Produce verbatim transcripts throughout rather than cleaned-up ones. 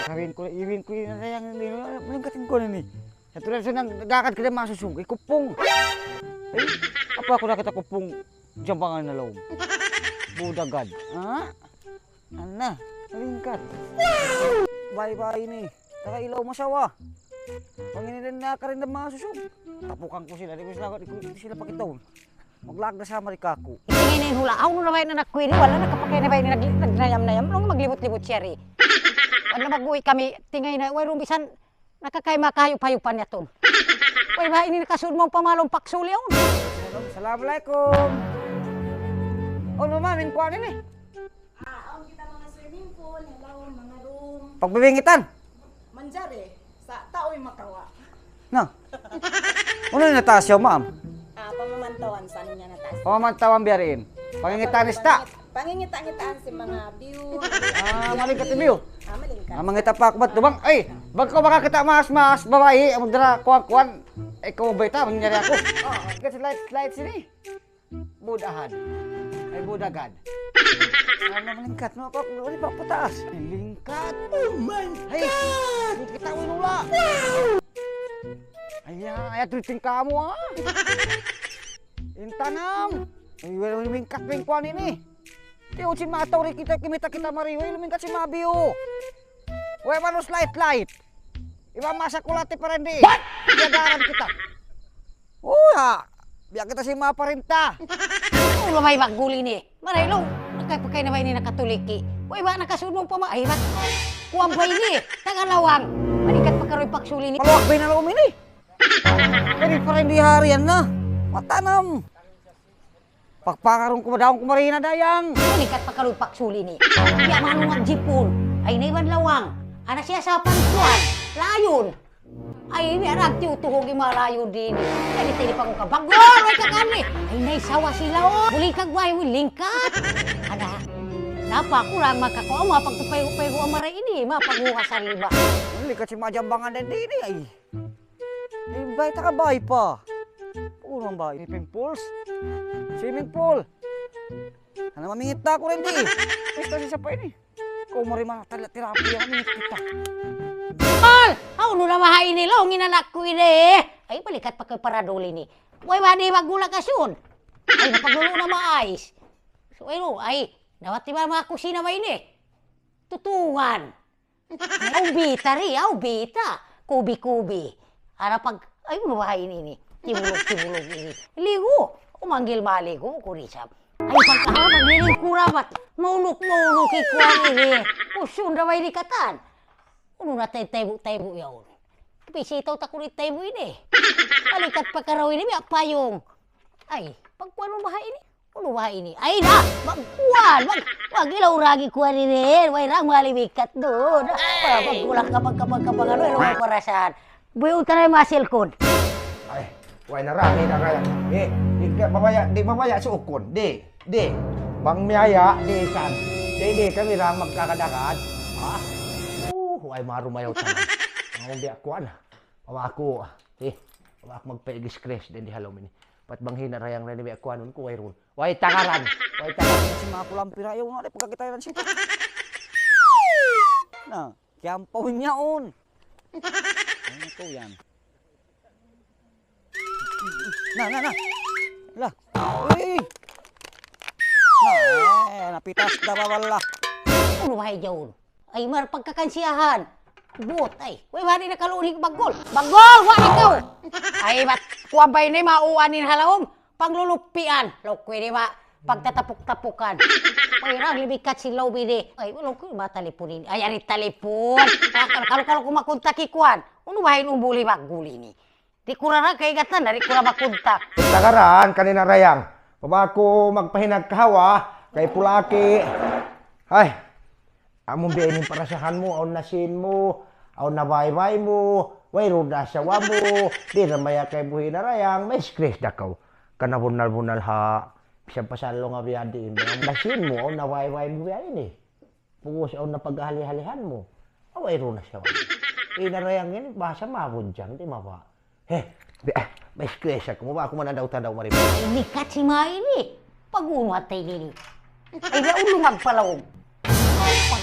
Kawin ku, iwin ku ini na yan, ini, malingkat in kuwan ini. Sa' tuud sa' nag-, nagakad ka na masusug, ay kupung. Ay, apa aku nakakita' kupung jambangan na laung. Budagad. Ha? Ana, malingkat. Bye-bye ini. Taka ilaw masawa. Pangin ini na karin na masusug. Tapukan ku sila, di' ku sila, di' ku, di' sila pakitaun. Maglaag na sa Amerika aku. Tingin in hula', awn na ba in anak ku ini? Wala' nakapakay na ba ini? Nag-, nagnayam-nayam, nung maglibut-libut siya ri. Wala' mag-uwi kami, tingay na, way rumbisan, nakakay makahayup-hayupan niya tun. Way ba ini nakasud mu pamalong paksuli yun? Assalamualaikum. Unu, ma'am, in kuwan ini? Ah, awn kita manga swimming pool, hello, manga room. Pagbibingitan? Manjari, sa' tau in makawa'. Na. Unu in nataas yaun, ma'am? Ah, pamamantawan sa' niya nataas. Pamamantawan biya' diin. Pangingitaan isda. Pangingit-, pangingita-ngitaan sin manga view. Ah, malingkat in view. Ah, malingkat. Ah, mangita pa aku bat tubang. Ay, bang kaw makakita' maas-maas babai, amu dira kuwan-kuwan. Ikaw bayta', manjari aku. Oo. Likat sin light, light sini. Budahan. Ay, budagad. Ano, malingkat, no? Apa, ano pa pataas? Ay, lingkat. Oh my God! Ay, kita, winula. Wow! Ay, ay, atutin kamu, ah. In tanam. Ay, wala, lumingkat na in kuwan ini. Tiyo, sin mataw ri kita, kimita-kita mari, way, lumingkat sin mabiyo. Way, manus light-light. Iba masa kulati pa rin di. What? Yagaran kita. Uy, ha. Biya' kita sin maparinta. Uy, lumay magguli ini. Maray, lo. Nakay-pakay na ba ini nakatuliki? Uy, ba, nakasud mu pa ma-, ay, ba? Kuwan ba ini? Taga lawang. Manikat pa karoy paksuli ini. Maluwag ba in lawang ini? Kaya di pa rin di harian na. Matanam. Pagpakarun ku, madaun ku mari na dayang. Manikat pa karoy paksuli ini. Biya' manungan jipun. Ay, na iban lawang. Ana siya sa pantuan. Layon. Ay, ini arag tiyutuhog in manga layon dini. Kaya di tayo pangukabagor, ay kakani. Ay, na isawa sila, oh. Buli kag way, lingkat. Ana. Napa, kurang makakuha, mapagtupay-upay ko amara ini, mapaghugasan liba. Lingkat sin manga jambangan dini, ay. Ay, bay, taka bay pa. Puro ang bay. May pimples. Swimming pool. Ano, mamingit na aku rin di. Pista si sapa ini? Kau mari matala tirapi ang mingit kita. Tol! Aw, no na maha ini, laung in anak ku ini. Ay, balikat pa kay paradol ini. Way, wadi magula ka sun. Ay, napagulo na maayos. So, ay, no, ay, dawat di ba mga kusina ba ini? Tutungan. Aw, bita ri, aw, bita. Kubi-kubi. Ara pag, ay, unu ba ini, ini? Tibulog, tibulog ini. Ligo. Umanggil maligo, kurisap. Ay, pagkaha, maglilingkura, bat? Mauluk, mauluk, ikuan ini. Usun da ba ini katan? Unu na tay-, taybu, taybu yaun. Pisitaw ta kuri taybu ini. Balikat pa karaw ini, biya' payung. Ay, pagkuan mu baha ini? Unu ba ini? Ay na! Magkuan! Mag-, mag-ilaw ragi kuan ini! Way ra, malimikat doon! Para magkulang kapag, kapag, kapag, ano, ilaw ang parasan. Buyo ka na yung muscle ko. Ay, way na ragi na kaya. Eh, di ka mabaya, di mabaya sa ukon. Di, di. Bang miyaya, di san. Di, di kami ra magkakadakad. Ha? Oh, ay marumayaw tanan. Ang biya' kuan. Awa aku. Eh, awa aku magpa-disgrace din di halom ini. Pat bang hinarayang na ni biya' kuanun ku, wayruun. Way takaran. Way takaran. Kasi mga kulampira, ayaw nga, pagkakita yan siya. Na, kiyampaw niya on. Ano ko yan? Na, na, na. La. Uy! Na, eh, napitas na ba wala? Unu ba yaun? Ay, mar, pagkakansiyahan. Buot, ay. Uy, wari na kalunig bagol. Bagol, wari ka. Ay, bat, kuwan ba ini, mauan in halaum? Panglulupian. Lokwe di ba? Pagtatapuk-tapukan. Ay, rang libikat si Lobby di. Ay, lokwe ba talipun ini? Ay, ari talipun. Kalu-kalu kumakuntak ikuan. Unu ba in umbuli baguli ini? Di' ku ra kaingatan, di' ku ra makuntak. Takaran, kanina rayang. Baba aku magpahinag kahawa, kay pulaki. Ay, amu biya' ini in parasahan mu, awn na sin mu, awn na baybay mu, wayruun na asawa mu, di' na maya kay buhi na rayang, ma-stress da kaw. Kana bunnal-bunnal ha, bisan pasal lu nga biya' diin, awn na sin mu, awn na baybay mu biya' ini. Pugus awn na paghali-halihan mu. Awa, iru na siya. Inarayang ini, bahasa mabunjang, di' maba. He, bi-, ah, may stress aku. Maba aku manadaw-tadaw mari. Ay, likat si Ma ini. Pag-unu atay nini. Ay, na ulo magpalaog. Pag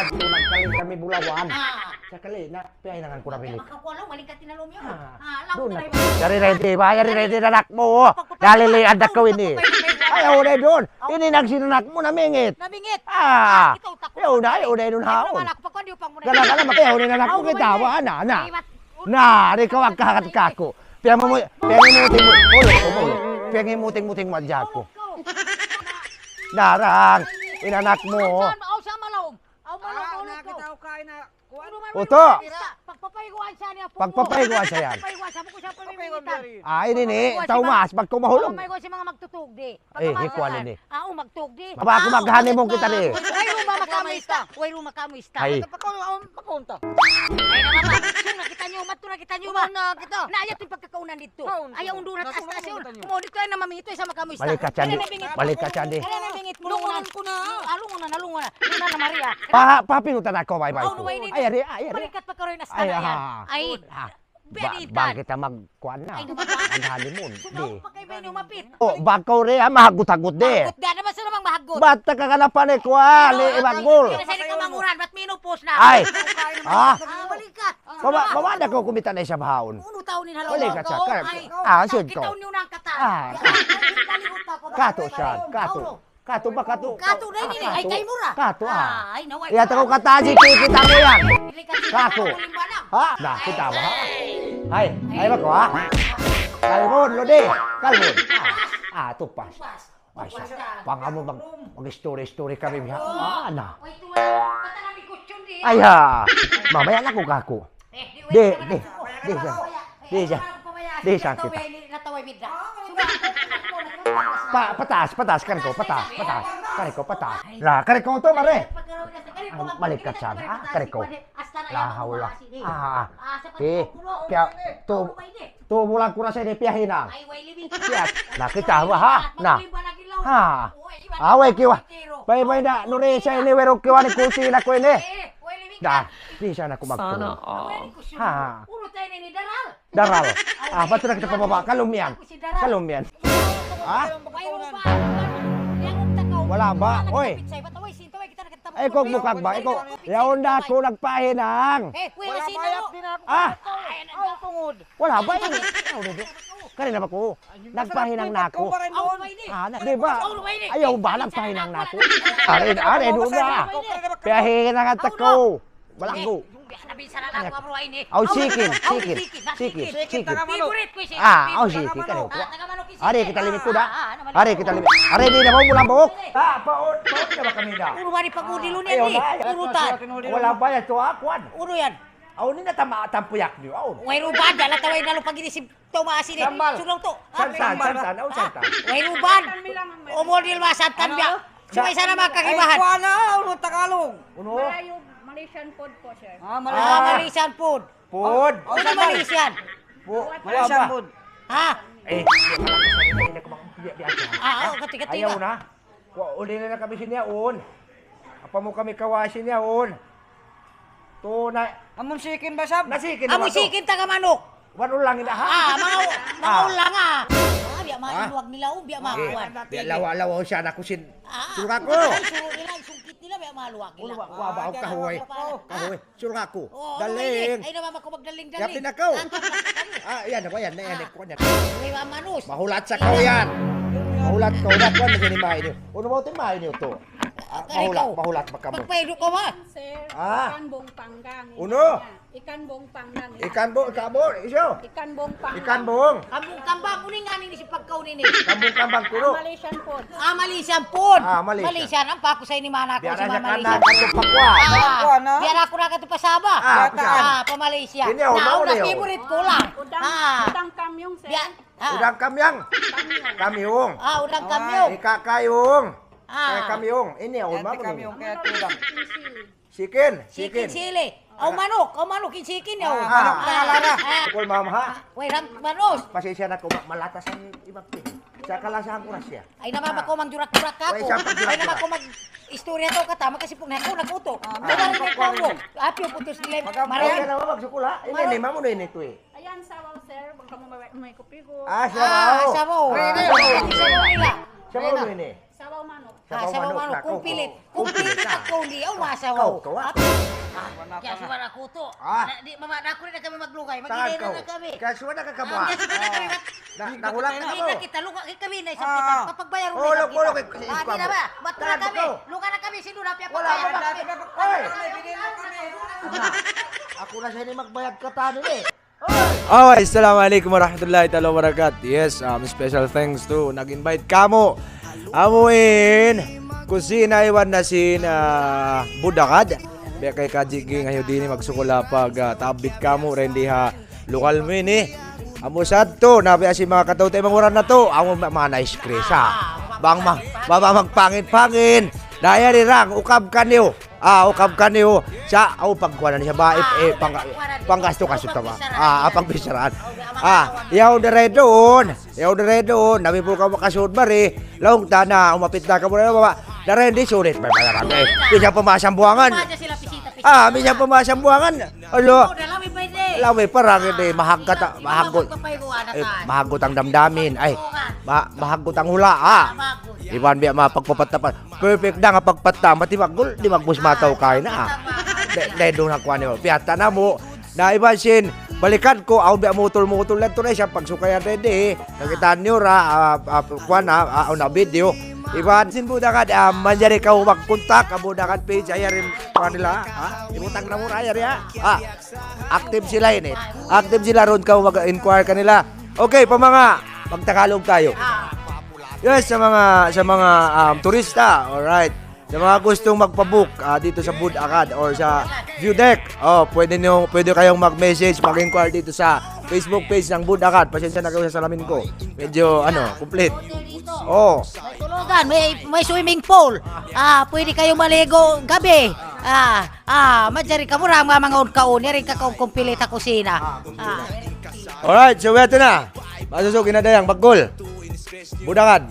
yadtu, nagkali kami bulawan. Ah. Sakali, na, piyahinangan ku na bilik. Makakuha lang, balik ka tinalom yun. Ah, ah, doon na. Yari ready ba? Yari ready na anak mu. Dali, li, anak ko ini. Ayaw na doon. Ini nagsinanak mu, namingit. Namingit. Ah. Ayaw na, ayaw na doon haon. Kana, kana, makayaw na anak mu, kita, wa, na, na. Na, di ka wag kahakat kako. Piyamu-, piyangimuting mu, ulo, ulo. Piyangimuting-muting mu, jaku. Darang, in anak mu. Aw, sa malaom. Aw, malaom, ulo ko. Uto. Pagpapayguan siya niya, pungo. Pagpapayguan siya yan. Pagpapayguan siya, bukun siya pamimitan. Ah, ini ni, tau mas, pagkumahulog. Pagpapayguan siya, mga magtutugdi. Eh, hikuan ini. Ah, o, magtugdi. Baba, aku maghani mo kita ni. Way ruma makamuista. Way ruma kamuista. Ay. Ay, na, mama. Sino nakita niyo? Mato nakita niyo ba? Na, ayaw ito yung pagkakaunan dito. Ayaw, undo na taas-taas yun. Mo dito ay namamito sa makamuista. Balik ka, Chandi. Balik ka, Chandi. Kaya nabingit mo. Lungunan ko na. Ah, lungunan na, lungunan na. Lungunan na, Maria. Pa-, papingutan ako, bye-bye ko. Ay, ari, ay, ari. Balikat pa karoon na sa yan. Ay, ah. Ay. Ah. Ba-, bang kita magkuan na. Ay, di ba? Ang honeymoon. Di. Sumaw pa kayo ba yung umapit? O, bakaw re, ah, mahagot-hagot di. Mahagot, di naman sila mang mahagot. Ba't ka ka na pa ni kuan, ni Ibagol? Kasi di ka manguran, ba't minupos na? Ay. Ah. Ah, balikat. Mama, mama, na ko kumita na isa bahaon. Unu taon ni halaw. Balikat sa ka. Ay. Ah, sud ko. Kita niyo nang kata. Ah. Kato siya, kato. Kato ba, kato? Kato na ini, ay, kay mura. Kato, ah. Ay, naway. Iya, tako kataji, kikita mo yan. Kato. Ha? Na, kita ba, ha? Ay, ay, ba ko, ha? Kalmon, Lodi. Kalmon. Ah, tupas. Ay, sa, pangamo mag, mag-story-story kami, ha? Ah, na. Ay, ha. Mamaya na ko, kako. Di, di, di siya. Di siya. Di siya kita. Pa, pataas, pataas, kari ko, pataas, pataas. Kari ko, pataas. La, kari ko to, mare. Ang malikat siya, ha? Kari ko. La hawla. Ah, ah. Eh, kaya, tu, tu bulan ko na siya, di piyahinang. Piya, nakita mo, ha? Na. Ha. Away, kiwa. Bay, bay na, nuri siya ini, wero kiwa ni kuti na ko ini. Da, di siya na kumagtulog. Sana all. Ha. Daral. Ah, ba't na kita pababa? Kalumian. Kalumian. Ha? Wala ba? Oy. Ikaw bukag ba? Ikaw. Yaon na ako nagpahinang. Ah. Wala ba? Kanina ba ko? Nagpahinang na ako. Ah, na, di ba? Ayaw ba, nagpahinang na ako. Are, are, doon na. Piyahinang at ako. Balanggo. Aw, sikin, sikin, sikin, sikin. Ah, aw, sikin, kare ko. Are, kita limit ko da. Are, kita limit. Are, di na mo mula buhok. Ah, paon, paon na ba kami da? Puro wari pag-udilu niya, ayaw di. Na, ayaw na. Urutan. Wala ba yan? Ito, ah, kuwan. Uru yan. Aw, ni na tama, tampuyak niyo. Aw. Way ruba, dala taway na lupag inisip. Tumaas ini. Sambal. Sulaw tu. Ha? Santan, sambal. Santan. Oh, santan. Way uban. O model ba santan biya'? Subay sana makakibahan. Ay, kuha na, ulo Tagalog. Uno? Malayog, Malaysian food po, sir. Ah, Malaysian. Ah, Malaysian food. Food. O, o, sambal. Malaysian. Pu-, Malaysian food. Ha? Eh, biya', biya', biya'. Ah, oh, kati-kati na. Ayaw na. Wa, uli na kami sin yaun. Apa mu kami kawasi niya un? Tunay. Amun sikin ba, sab? Nasikin na. Amun ba to? Sikin taga manuk. Wan ulang ina, ha? Ah, mga, mga ulang, ah. Ah, biya' maluwag nila, oh, biya' makuwan. Biya' lawa-lawa siya na kusin. Ah, sura ku. Ay, suru nila, isungkit nila, biya' maluwag nila. Wa, wa, wa, kahoy. Kahoy. Sura ku. Oh, daling. Ay, ay, na, mama ko magdaling-daling. Yapin ako. Ah, yan, ako yan, yan, ako yan. Uy, mamanus. Mahulat sa kaw yan. Mahulat kaw na, kuwan, lagi ni main yun. Uno mo, tin main yun to. Ah, mahulat, mahulat ba ka mo? Magpaido ka ba? Sir, ah. Ikan bong panggang. Uno. Ikan bong panggang. Ikan bong, ikan bong, iso. Ikan bong panggang. Ikan bong. Kambung-kambang, uning nga nini si pagkaw nini. Kambung-kambang, kuro. Ah, Malaysian food. Ah, Malaysian food. Ah, Malaysian. Malaysian, ang pakusay ni mana ko si Mama Malaysian. Biya' na siya kanang pakwa. Ah, pakwa, no? Biya' na ako na kato pa Sabah. Ah, pa Sabah. Ah, pa Malaysia. Ini, oh, na, favorite ko lang. Udang, ah. Udang kamyong, sir. Biya', ah. Udang kamyang. Kamyong. Kamyong. Ah, udang kamyong. Ikakayong. Ah. Kaya kamyong. Ini, oh, mama kamyong, kaya udang. Sikin, sikin. Sikin sili. Aw manuk, aw manuk in sikin yaw. Ah, manuk na lara. Ah. Bukul mama, ha? Way ram manus. Pasensya na ku, ma-, malatasan in ibang pin. Sa kalasahan ku na siya. Ay, na mama ko, mangjurak-jurak ka. Way, ko. Siya pagjurak-jurak. Ay, na mama ko, mag-istorya to kata, makasipung na ko, nakuto. Ah, wala rin yung kawo. Api, putus nila. Mag-, maray. Okay na, magsukul, ha? Ini, ini, mamu na ini to, eh. Ayan, sabaw, sir. Huwag ka mo may, may kupigo. Ah, sabaw. Ah, sabaw. Ah, sabaw. Sabaw nila. Sabaw na ini. Sabaw manok. Ah, sabaw manok, kumpilit. Kumpilit at kundi, oh, masawaw. Kaw, kaw, ah. Ah, kaya suwara ku to. Ah. Na, di, mama, na, ako rin na kami maglugay. Mag-inay na kami. Kaya suwara ka kabuha. Ah, kaya suwara na kami. Na, nahulat na kami. Kita, luga, kami na isang kita. Papagbayar mo na kita. Ah, di na ba? Ba't na kami? Luga na kami, sino na piya pagbayar na kami? Hoy! Ako na siya ni magbayad ka tani, eh. Alright, assalamu alaikum warahmatullahi ta'ala wabarakatuh. Yes, um, special thanks to nag-invite kamo. Amuin, kusina iban na sin, ah, Budakad. Biya' kay Kajiging ayu dini magsukul ha pag, ah, tabit kamo rin di ha lokal mu ini. Amu sad to, na biya' sin manga kataw-taymanghuran natu'. Amu ma-, mana iskres, ha. Bang ma-, baba magpangin-pangin. Daya rirang, ukab kaniyu. Ah, ukab kaniyu. Sa', aw, pagkuhanan siya ba, eh, eh, pang-, panggastu-gastu ta ba? Ah, ah, pagbicharahan. Ah, yaw diray duun. Yaw diray duun. Nami po ka makasud mari. Laung ta na, umapit na ka muna, baba. Diray, di sulit, may bayaran, eh. Di siya pumasang buwangan. Ah, di siya pumasang buwangan. Alo. Lami pa rin, mahagkat, mahaggot. Eh, mahaggot ang damdamin. Ay, ma-, mahaggot ang hula, ah. Iban biya' mapagpapatapan. Perfect da nga pagpatama, di magbus mataw kaina, ah. Dahil doon ako, ano, piyata na mu. Na iban sin, balikan ku, aw biya' mutol-mutol na ito na siya, pagsukayan ready, eh. Kakitaan niyu ra, ah, ah, kuwan, ah, ah, na video. Iban sin Budakad, ah, manjari kaw magkontak, ah, Budakad page, ayarin, kuwan nila, ha? Ibutang na mu ra, ayarin, ha? Ah, active sila ini. Active sila ron kaw mag-inquire kanila. Okay, pa mga, magtagalog tayo. Yes, sa mga, sa mga, um, turista, alright. Sa mga gustong magpabook, ah, dito sa Budakad or sa View Deck, oh, pwede nyo, pwede kayong mag-message, mag-inquire dito sa Facebook page ng Budakad. Pasensya na kayo sa salamin ko. Medyo, ano, complete. Oh. May tulugan, may, may swimming pool. Ah, pwede kayo maligo gabi. Ah, ah, manjari ka mura, mga, mga unkaon, yari ka kung kumpilit sa kusina. Ah. Alright, so ito na. Masusog, inadayang, bagol. Budakad.